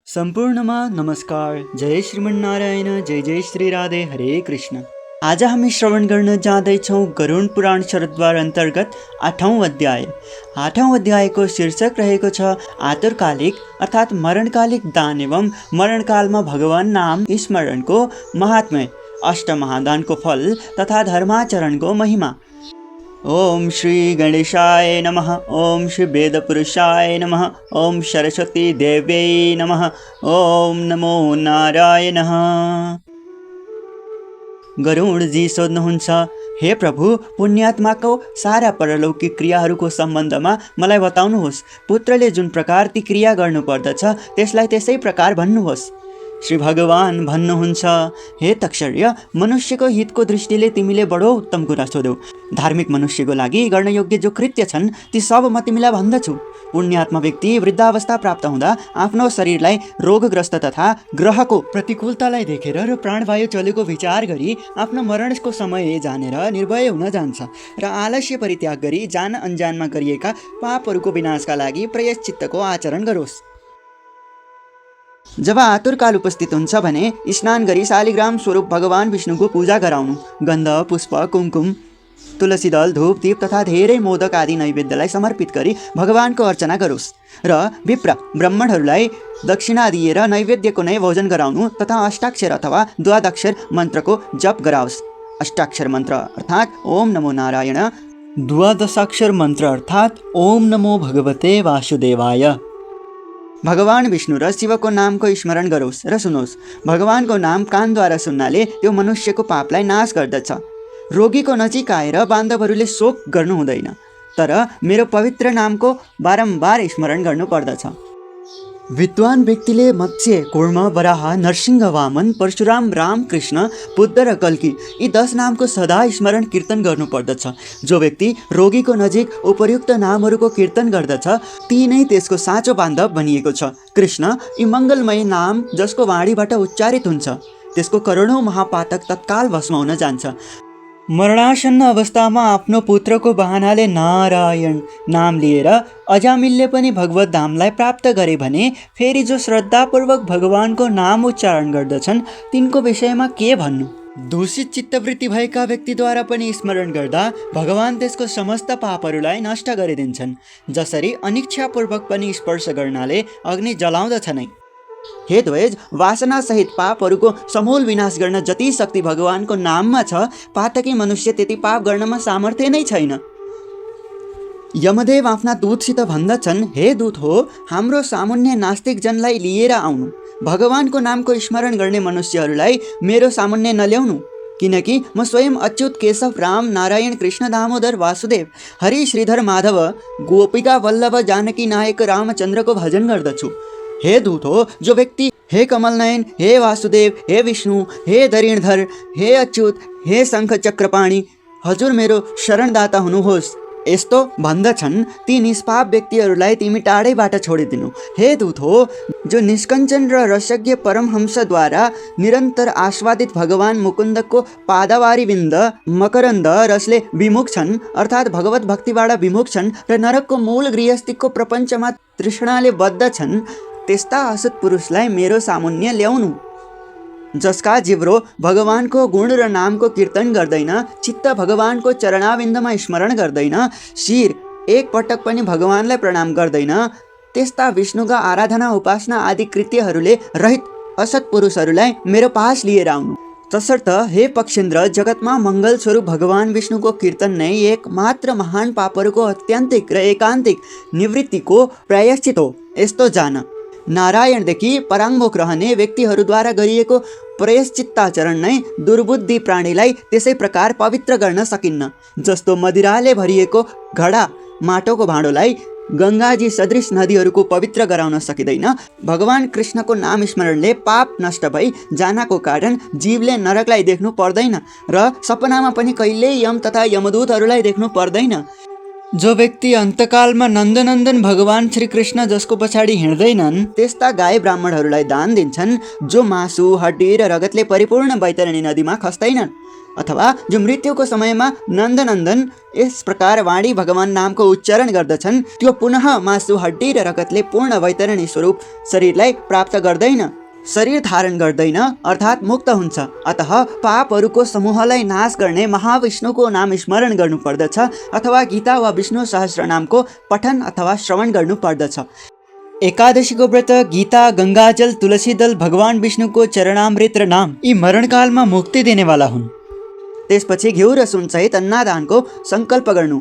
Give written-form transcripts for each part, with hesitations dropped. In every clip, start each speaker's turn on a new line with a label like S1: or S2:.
S1: सम्पूर्णमा नमस्कार। जय श्रीमन्नारायण, जय जय श्री राधे, हरे कृष्ण। आज हामी श्रवण गर्न जाँदैछौँ गरुड पुराण शरद्वार अन्तर्गत 8औं अध्याय। 8औं अध्यायको शीर्षक रहेको छ आतुरकालिक अर्थात् मरणकालिक दान एवं मरणकालमा भगवान नाम स्मरणको महात्म्य, अष्टमहादानको फल तथा धर्माचरणको महिमा। ओम श्री गणेशाय नमः। ओम श्री वेदपुरुषाय नमः। ओम सरस्वती देव्यै नमः। ओम नमो नारायणः। गरुडजी सोध्नुहुन्छ, हे प्रभु, पुण्यात्माको सारा परलौकिक क्रियाहरूको सम्बन्धमा मलाई बताउनुहोस्। पुत्रले जुन प्रकार ती क्रिया गर्नुपर्दछ त्यसलाई त्यसै प्रकार भन्नुहोस्। श्री भगवान भन्नुहुन्छ, हे तक्षर्य, मनुष्यको हितको दृष्टिले तिमीले बडो उत्तम कुरा सोध्यौ। धार्मिक मनुष्यको लागि गर्न योग्य जो कृत्य छन् ती सब म तिमीलाई भन्दछु। पुण्यात्मा व्यक्ति वृद्धावस्था प्राप्त हुँदा आफ्नो शरीरलाई रोगग्रस्त तथा ग्रहको प्रतिकूलतालाई देखेर र प्राणवायु चलेको विचार गरी आफ्नो मरणको समय जानेर निर्भय हुन जान्छ र आलस्य परित्याग गरी जान अनजानमा गरिएका पापहरूको विनाशका लागि प्रायश्चित्तको आचरण गरोस्। जब आतुरकाल उपस्थित हुन्छ भने स्नान गरी शालिग्राम स्वरूप भगवान विष्णुको पूजा गराउनु। गन्ध, पुष्प, कुमकुम, तुलसी दल, धूप, दीप तथा धेरै मोदक आदि नैवेद्यलाई समर्पित गरी भगवानको अर्चना गरोस् र विप्र ब्राह्मणहरूलाई दक्षिणा दिएर नैवेद्यको नै भोजन गराउनु तथा अष्टाक्षर अथवा द्वादक्षर मन्त्रको जप गराओस्। अष्टाक्षर मन्त्र अर्थात् ओम नमो नारायण, द्वादशाक्षर मन्त्र अर्थात् ओम नमो भगवते वासुदेवाय। भगवान विष्णु र शिवको नामको स्मरण गरोस् र सुनोस्। भगवानको नाम कानद्वारा सुन्नाले त्यो मनुष्यको पापलाई नाश गर्दछ। रोगीको नजिक आएर बान्धवहरूले शोक गर्नु हुँदैन, तर मेरो पवित्र नामको बारम्बार स्मरण गर्नुपर्दछ। विद्वान व्यक्तिले मत्स्य, कूर्म, वराह, नरसिंह, वामन, परशुराम, राम, कृष्ण, बुद्ध र कल्की यी 10 नामको सदा स्मरण कीर्तन गर्नुपर्दछ। जो व्यक्ति रोगीको नजिक उपर्युक्त नामहरूको कीर्तन गर्दछ ती नै त्यसको साँचो बान्धव भनिएको छ। कृष्ण यी मङ्गलमय नाम जसको वाणीबाट उच्चारित हुन्छ त्यसको करोडौँ महापातक तत्काल भस्म हुन जान्छ। मरणासन्न अवस्थामा आफ्नो पुत्रको बहानाले नारायण नाम लिएर अजामिलले पनि भगवत धामलाई प्राप्त गरे भने फेरि जो श्रद्धापूर्वक भगवानको नाम उच्चारण गर्दछन् तिनको विषयमा के भन्नु। दूषित चित्तवृत्ति भएका व्यक्तिद्वारा पनि स्मरण गर्दा भगवान त्यसको समस्त पापहरूलाई नष्ट गरिदिन्छन्। जसरी अनिच्छापूर्वक पनि स्पर्श गर्नाले अग्नि जलाउँदछ नै। हे द्वैज, वासना सहित पापहरूको समूल विनाश गर्न जति शक्ति भगवानको नाममा छ, पातकी मनुष्य त्यति पाप गर्नमा सामर्थ्य नै छैन। यमदेव आफ्ना दूतसित भन्दछन्, हे दूत हो, हाम्रो सामुन्य नास्तिक जनलाई लिएर आउनु। भगवानको नामको स्मरण गर्ने मनुष्यहरूलाई मेरो सामुन्य नल्याउनु, किनकि म स्वयं अच्युत, केशव, राम, नारायण, कृष्ण, दामोदर, वासुदेव, हरि, श्रीधर, माधव, गोपिका वल्लभ, जानकी नायक रामचन्द्रको भजन गर्दछु। हे दूत हो, जो व्यक्ति हे कमलनयन, हे वासुदेव, हे विष्णु, हे धरिणधर, हे अच्युत, हे शङ्ख चक्रपाणी, हजुर मेरो शरणदाता हुनुहोस् यस्तो भन्दछन् ती निष्पाप व्यक्तिहरूलाई तिमी टाढैबाट छोडिदिनु। हे दूत हो, जो निष्कञ्चन र रसज्ञ परमहंसद्वारा निरन्तर आस्वादित भगवान मुकुन्दको पादावारीविन्द मकरन्द रसले विमुख छन् अर्थात् भगवत भक्तिबाट विमुख छन् र नरकको मूल गृहस्थीको प्रपञ्चमा तृष्णाले बद्ध छन्, त्यस्ता असत पुरुषलाई मेरो सामुन्य ल्याउनु। जसका जिब्रो भगवानको गुण र नामको कीर्तन गर्दैन, चित्त भगवानको चरणाविन्दमा स्मरण गर्दैन, शिर एक पटक पनि भगवानलाई प्रणाम गर्दैन, त्यस्ता विष्णुका आराधना उपासना आदि कृत्यहरूले रहित असत पुरुषहरूलाई मेरो पास लिएर आउनु। तसर्थ हे पक्षेन्द्र, जगतमा मङ्गल स्वरूप भगवान विष्णुको कीर्तन नै एक मात्र महान पापहरूको अत्यन्तिक र एकान्तिक निवृत्तिको प्रायश्चित हो, यस्तो जान। नारायणदेखि पराङ्मुख रहने व्यक्तिहरूद्वारा गरिएको प्रायश्चित्ताचरण नै दुर्बुद्धि प्राणीलाई त्यसै प्रकार पवित्र गर्न सकिन्न जस्तो मदिराले भरिएको घडा माटोको भाँडोलाई गङ्गाजी सदृश नदीहरूको पवित्र गराउन सकिँदैन। भगवान कृष्णको नाम स्मरणले पाप नष्ट भई जानको कारण जीवले नरकलाई देख्नु पर्दैन र सपनामा पनि कहिल्यै यम तथा यमदूतहरूलाई देख्नु पर्दैन। जो व्यक्ति अन्तकालमा नन्दनन्दन भगवान श्रीकृष्ण जसको पछाडि हिँड्दैनन् त्यस्ता गाई ब्राह्मणहरूलाई दान दिन्छन्, जो मासु, हड्डी र रगतले परिपूर्ण बैतरणी नदीमा खस्दैनन् अथवा जो मृत्युको समयमा नन्दनन्दन यस प्रकार वाणी भगवान नामको उच्चारण गर्दछन् त्यो पुनः मासु हड्डी र रगतले पूर्ण वैतरणी स्वरूप शरीरलाई प्राप्त गर्दैन, शरीर धारण गर्दैन, अर्थात् मुक्त हुन्छ। अतः पापहरूको समूहलाई नाश गर्ने महाविष्णुको नाम स्मरण गर्नुपर्दछ अथवा गीता वा विष्णु सहस्रनामको पठन अथवा श्रवण गर्नुपर्दछ। एकादशीको व्रत, गीता, गङ्गाजल, तुलसी दल, भगवान विष्णुको चरणामृत र नाम यी मरणकालमा मुक्ति दिनेवाला हुन्। त्यसपछि घिउ र सुनसहित अन्नदानको सङ्कल्प गर्नु।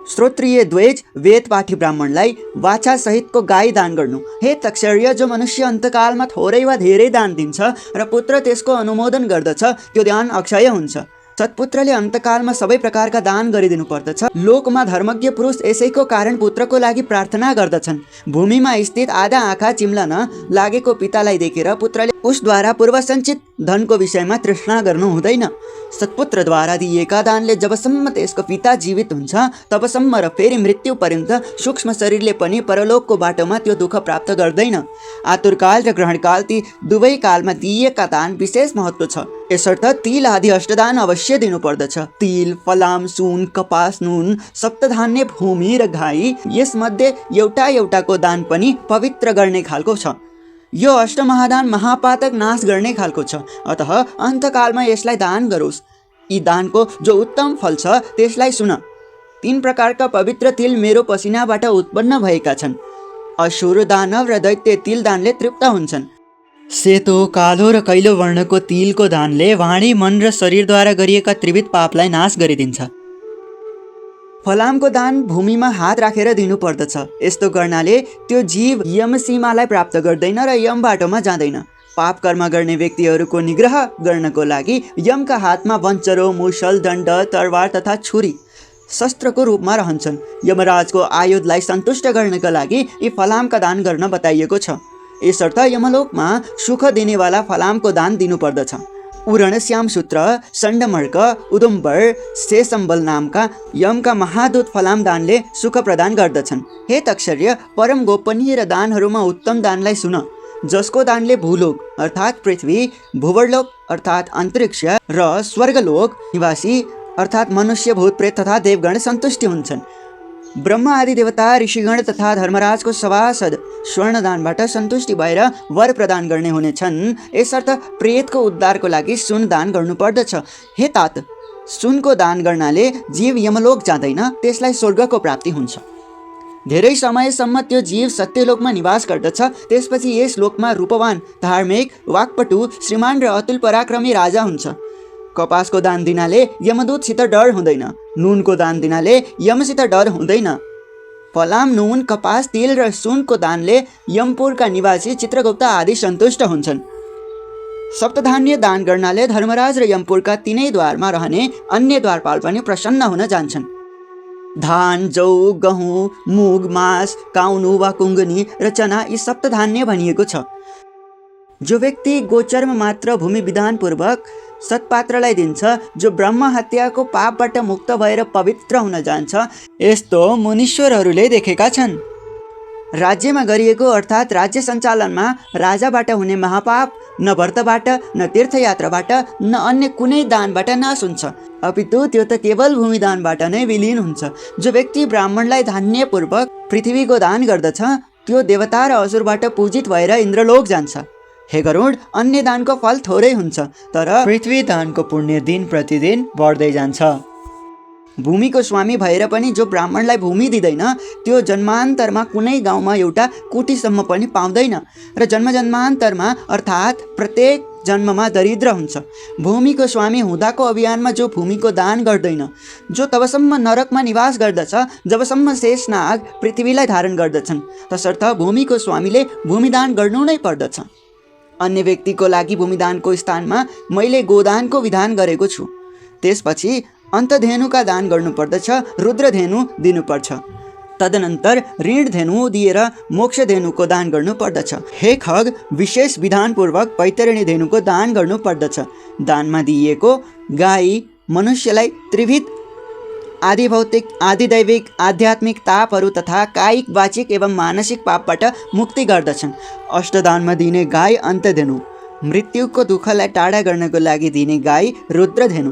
S1: श्रोत्रिय द्वेज वेद पाठी ब्राह्मणलाई वाछा सहितको गाई दान गर्नु। हे तक्षर्य, जो मनुष्य अन्तकालमा थोरै वा धेरै दान दिन्छ र पुत्र त्यसको अनुमोदन गर्दछ त्यो दान अक्षय हुन्छ। सत्पुत्रले अन्तकालमा सबै प्रकारका दान गरिदिनु पर्दछ। लोकमा धर्मज्ञ पुरुष यसैको कारण पुत्रको लागि प्रार्थना गर्दछन्। भूमिमा स्थित आधा आँखा चिम्लन लागेको पितालाई देखेर पुत्रले उसद्वारा पूर्वसञ्चित धनको विषयमा तृष्णा गर्नु हुँदैन। सत्पुत्रद्वारा दिएका दानले जबसम्म त्यसको पिता जीवित हुन्छ तबसम्म र फेरि मृत्यु पर्यन्त सूक्ष्म शरीरले पनि परलोकको बाटोमा त्यो दुःख प्राप्त गर्दैन। आतुरकाल र ग्रहणकाल ती दुवै कालमा दिएका दान विशेष महत्त्व छ। यसर्थ तिल आदि अष्टदान अवश्य दिनुपर्दछ। तिल, फलाम, सुन, कपास, नुन, सप्तधान्य, भूमि र गाई यसमध्ये एउटा एउटाको दान पनि पवित्र गर्ने खालको छ। यो अष्टमहादान महापातक नाश गर्ने खालको छ। अतः अन्तकालमा यसलाई दान गरोस्। यी दानको जो उत्तम फल छ त्यसलाई सुन। 3 प्रकारका पवित्र तिल मेरो पसिनाबाट उत्पन्न भएका छन्। असुर, दानव र दैत्य तिल दानले तृप्त हुन्छन्। सेतो, कालो र कैलो वर्णको तिलको दानले वाणी, मन र शरीरद्वारा गरिएका त्रिविध पापलाई नाश गरिदिन्छ। फलामको दान भूमिमा हात राखेर दिनुपर्दछ। यस्तो गर्नाले त्यो जीव यम सीमालाई प्राप्त गर्दैन र यम बाटोमा जाँदैन। पाप कर्म गर्ने व्यक्तिहरूको निग्रह गर्नको लागि यमका हातमा वञ्चरो, मुसल, दण्ड, तरवार तथा छुरी शस्त्रको रूपमा रहन्छन्। यमराजको आयुधलाई सन्तुष्ट गर्नका लागि यी फलामका दान गर्न बताइएको छ। यसर्थ यमलोकमा सुख दिनेवाला फलामको दान दिनुपर्दछ। उरण, श्यामसूत्र, सण्डमर्क, उदुम्बर, शेषम्बल नामका यमका महादूत फलाम दानले सुख प्रदान गर्दछन्। हे तक्षर्य, परम गोपनीय र दानहरूमा उत्तम दानलाई सुन, जसको दानले भूलोक अर्थात् पृथ्वी, भूवर्लोक अर्थात् अन्तरिक्ष र स्वर्गलोक निवासी अर्थात् मनुष्य, भूत, प्रेत तथा देवगण सन्तुष्टि हुन्छन्। ब्रह्मा आदि देवता, ऋषिगण तथा धर्मराजको सभासद स्वर्णदानबाट सन्तुष्टि भएर वर प्रदान गर्ने हुनेछन्। यसर्थ प्रेतको उद्धारको लागि सुन दान गर्नुपर्दछ। हे तात, सुनको दान गर्नाले जीव यमलोक जाँदैन, त्यसलाई स्वर्गको प्राप्ति हुन्छ। धेरै समयसम्म त्यो जीव सत्यलोकमा निवास गर्दछ। त्यसपछि यस लोकमा रूपवान, धार्मिक, वाक्पटु, श्रीमान र अतुल पराक्रमी राजा हुन्छ। कपासको दान दिनाले यमदूतसित डर हुँदैन। नुनको दान दिनाले यमसित डर हुँदैन। फलाम, नुन, कपास, तिल र सुनको दानले यमपुरका निवासी चित्रगुप्त आदि सन्तुष्ट हुन्छन्। सप्तधान्य दान गर्नाले धर्मराज र यमपुरका 3 द्वारमा रहने अन्य द्वारपाल पनि प्रसन्न हुन जान्छन्। धान, जौ, गहुँ, मुग, मास, काउनु वा कुङ्गनी र चना यी सप्तधान्य भनिएको छ। जो व्यक्ति गोचरमा मात्र भूमि विधानपूर्वक सत्पात्रलाई दिन्छ, जो ब्रह्म हत्याको पापबाट मुक्त भएर पवित्र हुन जान्छ, यस्तो मुनीश्वरहरूले देखेका छन्। राज्यमा गरिएको अर्थात् राज्य सञ्चालनमा राजाबाट हुने महापाप न व्रतबाट, न तीर्थयात्राबाट, न अन्य कुनै दानबाट नाश हुन्छ, अपितु त्यो त केवल भूमिदानबाट नै विलीन हुन्छ। जो व्यक्ति ब्राह्मणलाई धान्यपूर्वक पृथ्वीको दान गर्दछ त्यो देवता र असुरबाट पूजित भएर इन्द्रलोक जान्छ। हे गरुड, अन्य दानको फल थोरै हुन्छ, तर पृथ्वी दानको पुण्य दिन प्रतिदिन बढ्दै जान्छ। भूमिको स्वामी भएर पनि जो ब्राह्मणलाई भूमि दिँदैन त्यो जन्मान्तरमा कुनै गाउँमा एउटा कुटीसम्म पनि पाउँदैन र जन्मजन्मान्तरमा अर्थात् प्रत्येक जन्ममा दरिद्र हुन्छ। भूमिको स्वामी हुँदाको अभियानमा जो भूमिको दान गर्दैन, जो तबसम्म नरकमा निवास गर्दछ जबसम्म शेषनाग पृथ्वीलाई धारण गर्दछन्, तसर्थ भूमिको स्वामीले भूमिदान गर्नु नै पर्दछ। अन्य व्यक्तिको लागि भूमिदानको स्थानमा मैले गोदानको विधान गरेको छु। त्यसपछि अन्तधेनुका दान गर्नुपर्दछ, रुद्रधेनु दिनुपर्छ। तदनन्तर ऋणधेनु दिएर मोक्षधेनुको दान गर्नुपर्दछ। हे खग, विशेष विधानपूर्वक वैतरणी धेनुको दान गर्नुपर्दछ। दानमा दिइएको गाई मनुष्यलाई त्रिविध आदि भौतिक, आदि दैविक, आध्यात्मिक तापहरू तथा कायिक, वाचिक एवं मानसिक पापबाट मुक्ति गर्दछन्। अष्टदानमा दिने गाई अन्तधेनु, मृत्युको दुःखलाई टाढा गर्नको लागि दिने गाई रुद्रधेनु,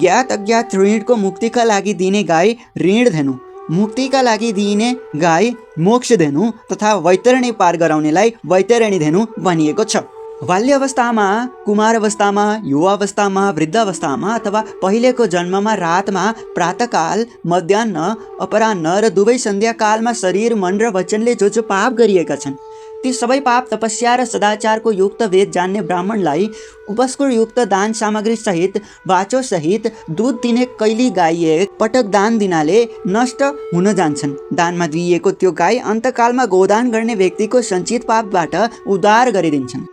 S1: ज्ञात अज्ञात ऋणको मुक्तिका लागि दिने गाई ऋणधेनु, मुक्तिका लागि दिइने गाई मोक्षधेनु तथा वैतरणी पार गराउनेलाई वैतरणी धेनु भनिएको छ। बाल्य अवस्थामा, कुमार अवस्थामा, युवा अवस्थामा, वृद्ध अवस्थामा अथवा पहिलेको जन्ममा रातमा, प्रातःकाल, मध्याह्न, अपराह्न र दुवै सन्ध्याकालमा शरीर, मन र वचनले जो पाप गरिएका छन् ती सबै पाप तपस्या र सदाचारको युक्त वेद जान्ने ब्राह्मणलाई उपस्कुरयुक्त दान सामग्री सहित बाचो सहित दूध दिने कैली गाई एक पटक दान दिनाले नष्ट हुन जान्छन्। दानमा दिइएको त्यो गाई अन्तकालमा गोदान गर्ने व्यक्तिको सञ्चित पापबाट उद्धार गरिदिन्छन्।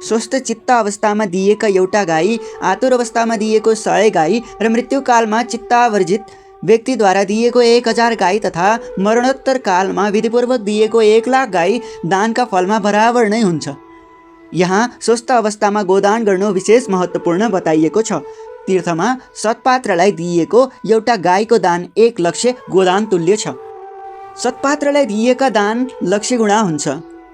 S1: स्वस्थ चित्त अवस्थामा दिएका एउटा गाई, आतुर अवस्थामा दिएको 100 गाई र मृत्युकालमा चित्तावर्जित व्यक्तिद्वारा दिएको 1000 गाई तथा मरणोत्तर कालमा विधिपूर्वक दिएको 1,00,000 गाई दानका फलमा बराबर नै हुन्छ। यहाँ स्वस्थ अवस्थामा गोदान गर्नु विशेष महत्त्वपूर्ण बताइएको छ। तीर्थमा सत्पात्रलाई दिइएको एउटा गाईको दान 1 लक्ष्य गोदान तुल्य छ। सत्पात्रलाई दिएका दान लक्ष्य गुणा हुन्छ।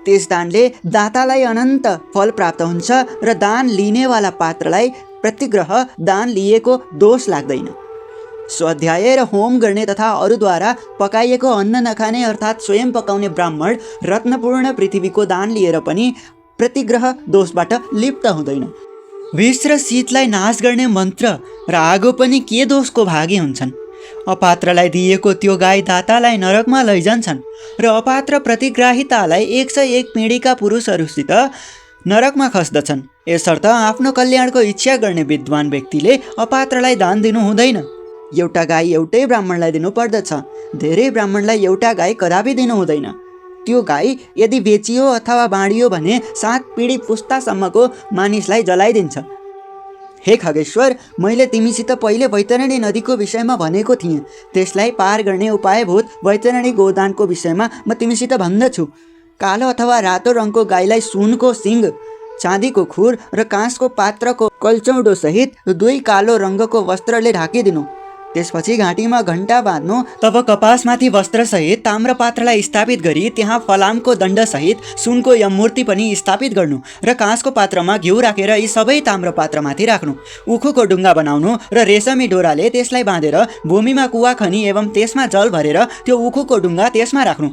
S1: त्यस दानले दातालाई अनन्त फल प्राप्त हुन्छ र दान लिनेवाला पात्रलाई प्रतिग्रह दान लिएको दोष लाग्दैन। स्वाध्याय र होम गर्ने तथा अरूद्वारा पकाइएको अन्न नखाने अर्थात् स्वयं पकाउने ब्राह्मण रत्नपूर्ण पृथ्वीको दान लिएर पनि प्रतिग्रह दोषबाट लिप्त हुँदैन। विष र शीतलाई नाश गर्ने मन्त्र र आगो पनि के दोषको भागी हुन्छन्। अपात्रलाई दिएको त्यो गाई दातालाई नरकमा लैजान्छन् र अपात्र प्रतिग्राहितालाई 101 पिँढीका पुरुषहरूसित नरकमा खस्दछन्। यसर्थ आफ्नो कल्याणको इच्छा गर्ने विद्वान व्यक्तिले अपात्रलाई दान दिनु हुँदैन। एउटा गाई एउटै ब्राह्मणलाई दिनु पर्दछ। धेरै ब्राह्मणलाई एउटा गाई कदापि दिनु हुँदैन। त्यो गाई यदि बेचियो अथवा बाँडियो भने 7 पिँढी पुस्तासम्मको मानिसलाई जलाइदिन्छ। हे खगेश्वर, मैले तिमीसित पहिले वैतरणी नदीको विषयमा भनेको थिएँ। त्यसलाई पार गर्ने उपायभूत वैतरणी गोदानको विषयमा म तिमीसित भन्दछु। कालो अथवा रातो रङको गाईलाई सुनको सिङ, चाँदीको खुर र काँसको पात्रको कल्चौडो सहित 2 कालो रङको वस्त्रले ढाकिदिनु। त्यसपछि घाँटीमा घण्टा बाँध्नु। तब कपासमाथि वस्त्रसहित ताम्र पात्रलाई स्थापित गरी त्यहाँ फलामको दण्डसहित सुनको यममूर्ति पनि स्थापित गर्नु र काँसको पात्रमा घिउ राखेर यी सबै ताम्र पात्रमाथि राख्नु। उखुको ढुङ्गा बनाउनु र रेशमी डोराले त्यसलाई बाँधेर भूमिमा कुवा खनी एवं त्यसमा जल भरेर त्यो उखुको ढुङ्गा त्यसमा राख्नु।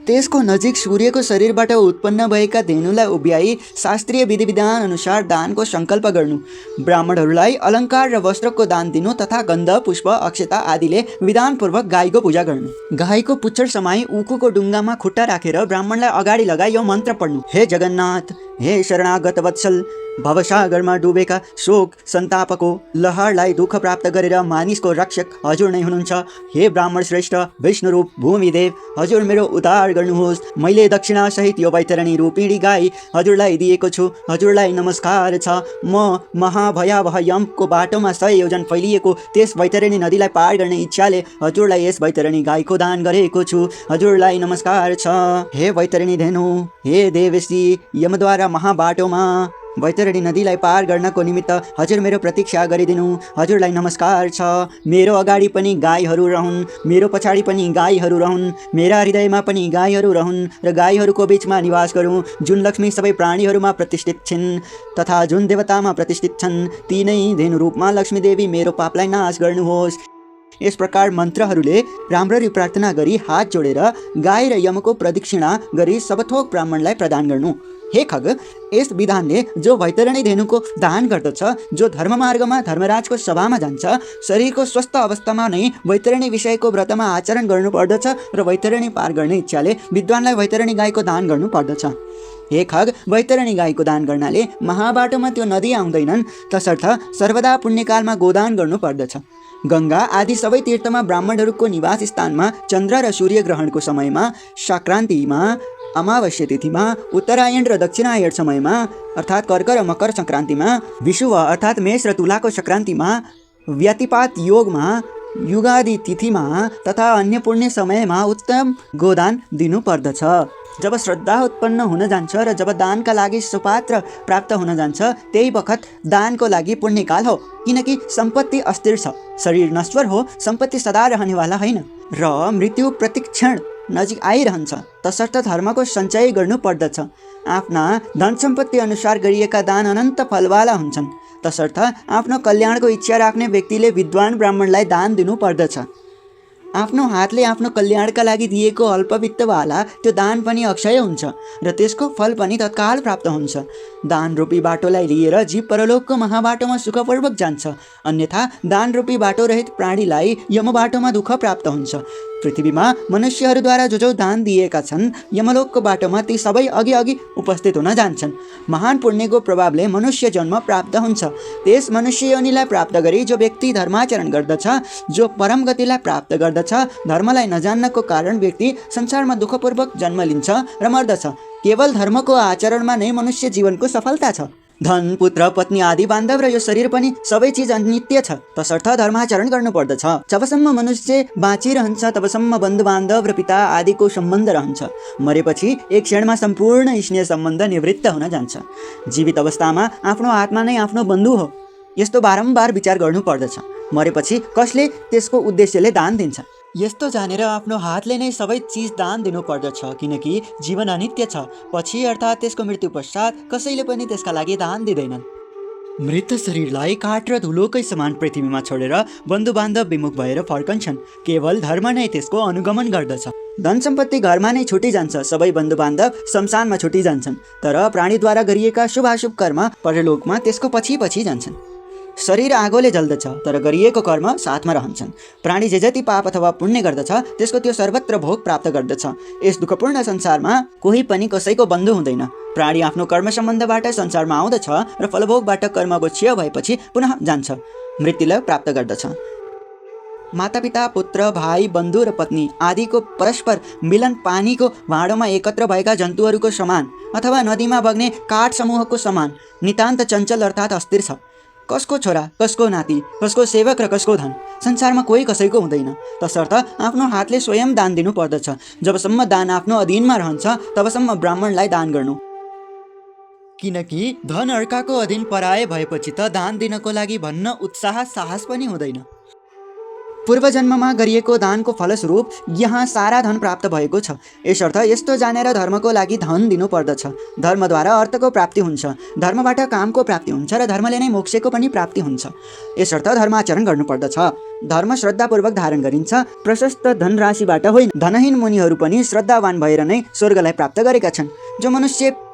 S1: त्यसको नजिक सूर्यको शरीरबाट उत्पन्न भएका धेनुलाई उभ्याई शास्त्रीय विधिविधान अनुसार दानको सङ्कल्प गर्नु। ब्राह्मणहरूलाई अलङ्कार र वस्त्रको दान दिनु तथा गन्ध, पुष्प, अक्षता आदिले विधानपूर्वक गाईको पूजा गर्नु। गाईको पुच्छर समाई उखुको ढुङ्गामा खुट्टा राखेर ब्राह्मणलाई अगाडि लगाई यो मन्त्र पढ्नु। हे जगन्नाथ, हे शरणागत वत्सल, भवसागरमा डुबेका शोक सन्तापको लहरलाई दुःख प्राप्त गरेर मानिसको रक्षक हजुर नै हुनुहुन्छ। हे ब्राह्मण श्रेष्ठ विष्णुरूप भूमिदेव, हजुर मेरो उद्धार गर्नुहोस्। मैले दक्षिणासहित यो वैतरणी रूपिणी गाई हजुरलाई दिएको छु। हजुरलाई नमस्कार छ। म महाभयावह यमको बाटोमा 100 योजन फैलिएको त्यस वैतरणी नदीलाई पार गर्ने इच्छाले हजुरलाई यस वैतरणी गाईको दान गरेको छु। हजुरलाई नमस्कार छ। हे वैतरणी धेनु, हे देवसी, यमद्वारा महाबाटोमा वैतरणी नदीलाई पार गर्नको निमित्त हजुर मेरो प्रतीक्षा गरिदिनु। हजुरलाई नमस्कार छ। मेरो अगाडि पनि गाईहरू रहन्, मेरो पछाडि पनि गाईहरू रहन्, मेरा हृदयमा पनि गाईहरू रहन् र गाईहरूको बीचमा निवास गरौँ। जुन लक्ष्मी सबै प्राणीहरूमा प्रतिष्ठित छिन् तथा जुन देवतामा प्रतिष्ठित छन् ती नै धेनु रूपमा लक्ष्मी देवी मेरो पापलाई नाश गर्नुहोस्। यस प्रकार मन्त्रहरूले राम्ररी प्रार्थना गरी हात जोडेर गाई र यमको प्रदक्षिणा गरी सबथोक ब्राह्मणलाई प्रदान गर्नु। हे खग, यस विधानले जो वैतरणी धेनुको दान गर्दछ, जो धर्ममार्गमा धर्मराजको सभामा जान्छ, शरीरको स्वस्थ अवस्थामा नै वैतरणी विषयको व्रतमा आचरण गर्नुपर्दछ र वैतरणी पार गर्ने इच्छाले विद्वानलाई वैतरणी गाईको दान गर्नु पर्दछ। हे खग, वैतरणी गाईको दान गर्नाले महाबाटोमा त्यो नदी आउँदैनन्, तसर्थ सर्वदा पुण्यकालमा गोदान गर्नु पर्दछ। गङ्गा आदि सबै तीर्थमा ब्राह्मणहरूको निवास स्थानमा चन्द्र र सूर्य ग्रहणको समयमा, सङ्क्रान्तिमा, अमावस्या तिथिमा, उत्तरायण र दक्षिणायण समयमा अर्थात् कर्क र मकर सङ्क्रान्तिमा, विषुव अर्थात् मेष र तुलाको सङ्क्रान्तिमा, व्यतिपात योगमा, युगादि तिथिमा तथा अन्य पुण्य समयमा उत्तम गोदान दिनुपर्दछ। जब श्रद्धा उत्पन्न हुन जान्छ र जब दानका लागि सुपात्र प्राप्त हुन जान्छ, त्यही बखत दानको लागि पुण्यकाल हो। किनकि सम्पत्ति अस्थिर छ, शरीर नश्वर हो, सम्पत्ति सदा रहनेवाला होइन र मृत्यु प्रतिक्षण नजिक आइरहन्छ, तसर्थ धर्मको सञ्चय गर्नुपर्दछ। आफ्ना धन सम्पत्ति अनुसार गरिएका दान अनन्त फलवाला हुन्छन्, तसर्थ आफ्नो कल्याणको इच्छा राख्ने व्यक्तिले विद्वान ब्राह्मणलाई दान दिनुपर्दछ। आफ्नो हातले आफ्नो कल्याणका लागि दिएको अल्पवित्तवाला त्यो दान पनि अक्षय हुन्छ र त्यसको फल पनि तत्काल प्राप्त हुन्छ। दान रूपी बाटोलाई लिएर जीव परलोकको महाबाटोमा सुखपूर्वक जान्छ, अन्यथा दान रूपी बाटो रहित प्राणीलाई यम बाटोमा दुःख प्राप्त हुन्छ। पृथ्वीमा मनुष्यहरूद्वारा जो दान दिएका छन्, यमलोकको बाटोमा ती सबै अघि अघि उपस्थित हुन जान्छन्। महान पुण्यको प्रभावले मनुष्य जन्म प्राप्त हुन्छ। त्यस मनुष्य योनिलाई प्राप्त गरी जो व्यक्ति धर्माचरण गर्दछ, जो परम गतिलाई प्राप्त गर्दछ, धर्मलाई नजान्नको कारण व्यक्ति संसारमा दुःखपूर्वक जन्म लिन्छ र मर्दछ। केवल धर्मको आचरणमा नै मनुष्य जीवनको सफलता छ। धन, पुत्र, पत्नी आदि बान्धव र यो शरीर पनि सबै चिज अनित्य छ, तसर्थ धर्माचरण गर्नुपर्दछ। जबसम्म मनुष्य बाँचिरहन्छ तबसम्म बन्धु बान्धव र पिता आदिको सम्बन्ध रहन्छ। मरेपछि एक क्षणमा सम्पूर्ण स्नेह सम्बन्ध निवृत्त हुन जान्छ। जीवित अवस्थामा आफ्नो आत्मा नै आफ्नो बन्धु हो, यस्तो बारम्बार विचार गर्नुपर्दछ। मरेपछि कसले त्यसको उद्देश्यले दान दिन्छ? यस्तो जानेर आफ्नो हातले नै सबै चिज दान दिनुपर्दछ, किनकि जीवन अनित्य छ। पछि अर्थात् त्यसको मृत्यु पश्चात कसैले पनि त्यसका लागि दान दिँदैनन्। मृत शरीरलाई काठ र धुलोकै समान पृथ्वीमा छोडेर बन्धु बान्धव विमुख भएर फर्कन्छन्। केवल धर्म नै त्यसको अनुगमन गर्दछ। धन सम्पत्ति घरमा नै छुटिजान्छ, सबै बन्धु बान्धव शमशानमा छुटिजान्छन्, तर प्राणीद्वारा गरिएका शुभाशुभ कर्म परलोकमा त्यसको पछि पछि जान्छन्। शरीर आगोले जल्दछ, तर गरिएको कर्म साथमा रहन्छन्। प्राणी जे जति पाप अथवा पुण्य गर्दछ त्यसको त्यो सर्वत्र भोग प्राप्त गर्दछ। यस दुःखपूर्ण संसारमा कोही पनि कसैको बन्धु हुँदैन। प्राणी आफ्नो कर्म सम्बन्धबाट संसारमा आउँदछ र फलभोगबाट कर्मको क्षय भएपछि पुनः जान्छ, मृत्युलाई प्राप्त गर्दछ। मातापिता, पुत्र, भाइ, बन्धु र पत्नी आदिको परस्पर मिलन पानीको भाँडोमा एकत्र भएका जन्तुहरूको समान अथवा नदीमा बग्ने काठ समूहको समान नितान्त चञ्चल अर्थात् अस्थिर छ। कसको छोरा, कसको नाति, कसको सेवक र कसको धन, संसारमा कोही कसैको हुँदैन। तसर्थ आफ्नो हातले स्वयं दान दिनु पर्दछ। जबसम्म दान आफ्नो अधीनमा रहन्छ तबसम्म ब्राह्मणलाई दान गर्नु, किनकि धन अर्काको अधीन पराए भएपछि त दान दिनको लागि भन्न उत्साह साहस पनि हुँदैन। पूर्व जन्ममा गरिएको दानको फलस्वरूप यहाँ सारा धन प्राप्त भएको छ। यसर्थ यस्तो जानेर धर्मको लागि धन दिनुपर्दछ। धर्मद्वारा अर्थको प्राप्ति हुन्छ, धर्मबाट कामको प्राप्ति हुन्छ र धर्मले नै मोक्षको पनि प्राप्ति हुन्छ। यसर्थ धर्माचरण गर्नुपर्दछ। धर्म श्रद्धापूर्वक धारण गरिन्छ, प्रशस्त धनराशिबाट होइन। धनहीन मुनिहरू पनि श्रद्धावान भएर नै स्वर्गलाई प्राप्त गरेका छन्। जो मनुष्य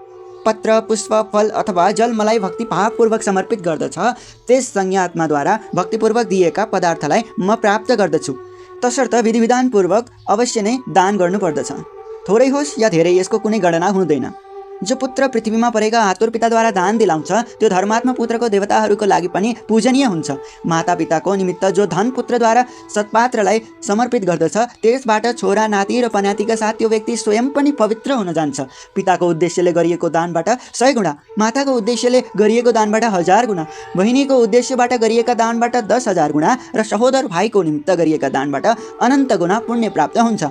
S1: पत्र, पुष्प, फल अथवा जल मलाई भक्तिभावपूर्वक समर्पित गर्दछ, त्यस संज्ञात्माद्वारा भक्तिपूर्वक दिएका पदार्थलाई म प्राप्त गर्दछु। तसर्थ विधिविधानपूर्वक अवश्य नै दान गर्नुपर्दछ। थोरै होस् या धेरै, यसको कुनै गणना हुँदैन। जो पुत्र पृथ्वीमा परेका आतुर पिताद्वारा दान दिलाउँछ त्यो धर्मात्मा पुत्रको देवताहरूको लागि पनि पूजनीय हुन्छ। मातापिताको निमित्त जो धन पुत्रद्वारा सत्पात्रलाई समर्पित गर्दछ त्यसबाट छोरा, नाति र पनातिका साथ त्यो व्यक्ति स्वयं पनि पवित्र हुन जान्छ। पिताको उद्देश्यले गरिएको दानबाट 100 गुणा, माताको उद्देश्यले गरिएको दानबाट 1000 गुणा, बहिनीको उद्देश्यबाट गरिएका दानबाट 10,000 गुणा र सहोदर भाइको निमित्त गरिएका दानबाट अनन्त गुणा पुण्य प्राप्त हुन्छ।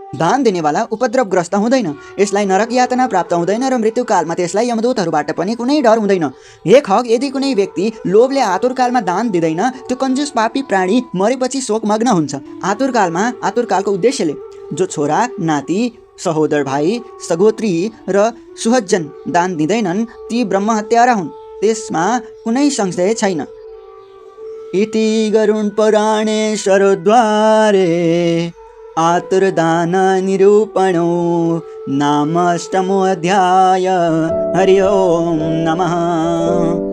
S1: दान दिनेवाला उपद्रवग्रस्त हुँदैन, यसलाई नरक यातना प्राप्त हुँदैन र मृत्युकालमा त्यसलाई यमदूतहरूबाट पनि कुनै डर हुँदैन। हे खग, यदि कुनै व्यक्ति लोभले आतुरकालमा दान दिँदैन त्यो कन्जुस पापी प्राणी मरेपछि शोकमग्न हुन्छ। आतुरकालको उद्देश्यले जो छोरा, नाति, सहोदर भाइ, सगोत्री र सुहज्जन दान दिँदैनन् ती ब्रह्महत्यारा हुन्, त्यसमा कुनै संशय छैन। इति गरुण पुराणे शरद्वारे आतुरदान निरूपणो नाम 8मो अध्याय। हरि ओम नमः।